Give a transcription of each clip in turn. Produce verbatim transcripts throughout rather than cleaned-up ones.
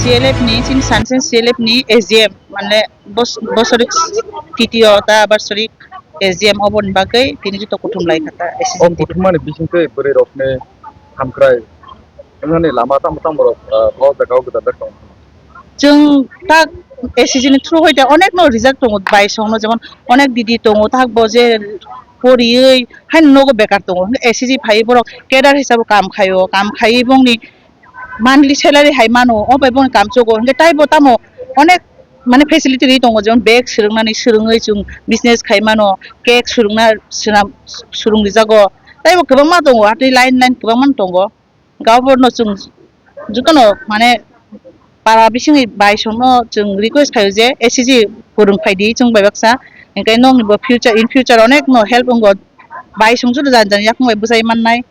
C L F ni, chini Sunshine C L F ni A G M, mane bos-, bosorik titiyo ta bosorik A G M oboni bagwi tini joto kuthum lai kha ta O S C G ni. Kuthumani bisingtwi bwrwi rokni hamkrai wngnani lama tamo tamo rok, ah, o jaga o gwdalak tongo. Chwng tak S C G ni through hoite onek no rijak tongo, baisong no, jemon onek didi tongo, tak bo je poriwi haino nogo bekar tongo, hwnkhe S C G phaiwi borok cadre hisabo kam khaio, kam khaiwi bongni monthly salary hai mano, o bai bongni kam chogo, hwnkhe taibo tamo onek mane facility ri tongo, jemon bag swrwngnani swrwngwi chwng business khai mano, cake swrwngna swnam-, swrwng rijago, taibo kwbangma tongo, atwi line line kwbangma tongo. Gabor no chwng jotono mane para bisingni baisongno chwng request khaio je S C G purung phaidi chwng bai baksa, hwnkhe nokni bo future, in future onek no help wngo, baisong joto jani jani yakung bai bwsai mannai,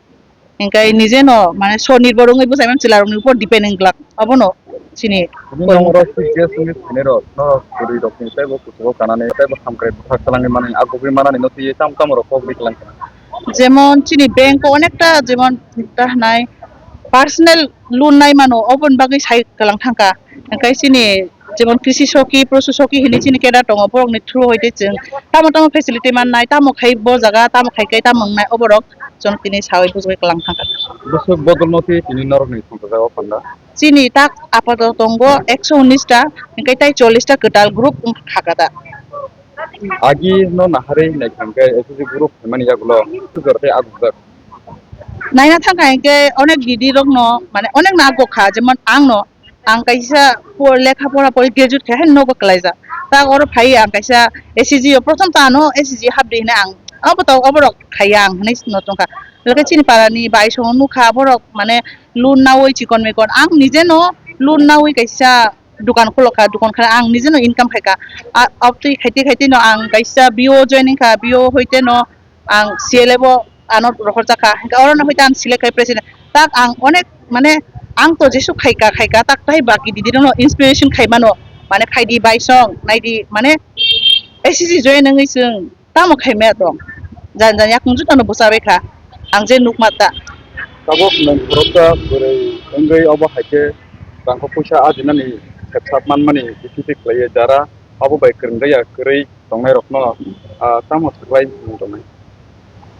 hwnkhe nije no mane sonirbor wngwi bwsai man chwla rokni upor depend wng glak, abono chini Bini koi nongro mungkha. Chief guest wngwi phainai rok, norok kwrwi rokni teibo kuchugo kanani teibo hamkrai bwthak salangwi manani, agugwi manani no twiwi tamo tamo rok kok ri kwlang khna. Jemon chini bank o onekta jemon ta hwnai personal loan nai mano, oboni bagwi sai kwlang thangkha. Hwnkhe chini jemon krisi soki, posu soki hinwi chini cadre tongo, borokni through hoite chwng tamo tamo facility mannai, tamo khai bo jaga, tamo khai khe tamo wngnai, oborok chwng tini sawi bujugwi kwlang thangkha. Bwswk bodol no twiwi tini norokni thangkha jaga o panda. Chini tak apato tongo ekso unis ta, hwnkhe tai chollish ta kwtal group wng kha kha ta. Agi no naharwi naikha hwnkhe S C G group phaimani yagulo sujor tei agujak. Naina thangkha hwnkhe onek didi rokno, mane onek no agok kha, jemon ang no, ang kaisa po-, lekha pora pori graduate khai haino nogo kwlaijak. Tak oro phai ang kaisa S C G o, prothom ta ano S C G hapdi hinwi ang obo to oborok khaiya ang hinwi no tongkha. Loke chini parani baisongo nukha borok mane loan nawi chikon mikon. Ang nije no loan nawi kaisa dukan khulokha, dukan khana ang nije no income khaikha. A, obtwi khaite khaite no ang kaisa B O joining kha, B O hoite no ang C L F o ano rohorjakha. Hwnkhe oro no hoite ang select khai president. Tak ang onek mane ang to jesuk khaika khaika tak tai baki didi no inspiration khai mano. Mane phaidi baisong naidi mane S C G join wngwi chwng tamo khai maya tong. Jan jan yakung juto no bwcha bai kha. Ang je nukma ta. Tabuk nwng khoroksa bwrwi wngwi obo hai khe rangkho puisa ajinani khetsap manmani bithi khlaiwi jara abo bai kwrwng ya kwrwi tongnai rokno, ah, tamo swklai wng tongnai.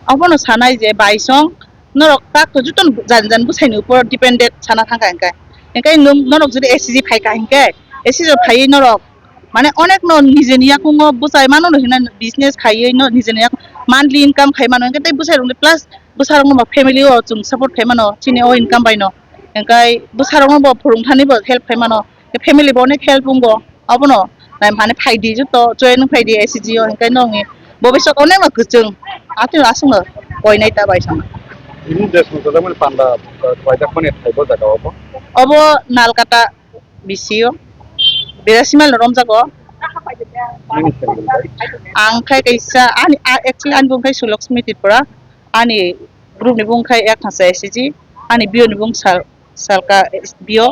Abono sanai je baisong norok tak to juto no jan jan bwsai ni upor dependent sana thangkha hwnkhe. Hwnkhe nwng norok jodi S C G phaikha hwnkhe S C G phaiwi norok mane onek no nijeni yakungo bwchai mano no hina business khaiwi no nijeni yak-, monthly income khai mano hwnkhe tei bwsai rok ni plus bwsa rok no bo family o chwng support khai mano chini o income bai no hwnkhe bwsa rok no bo phurung thani bo help khai mano family bo onek help wngo obono nai mane phaidi joto join phaidi S C G o hwnkhe nongni bobiswt onek no kwchwng atwi aswk no koinai ta bai sana. Ini je songchajak mani panda, uh, khwlaijakmani thai bo jaga o bo? Obo Nalkata. B C O, Birasi mile romjago. Nini sengmung bai? Ang khai kaisa, ani, a, actually, ani bung khai Sulakshmi Tripura, ani group ni bung khai Ek Hasa S C G, ani B O ni bung Sal-, Salka B O,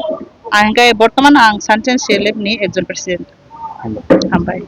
ang khai bortoman ang Sunshine C L F ni ekjon president. Hambai. Hambai.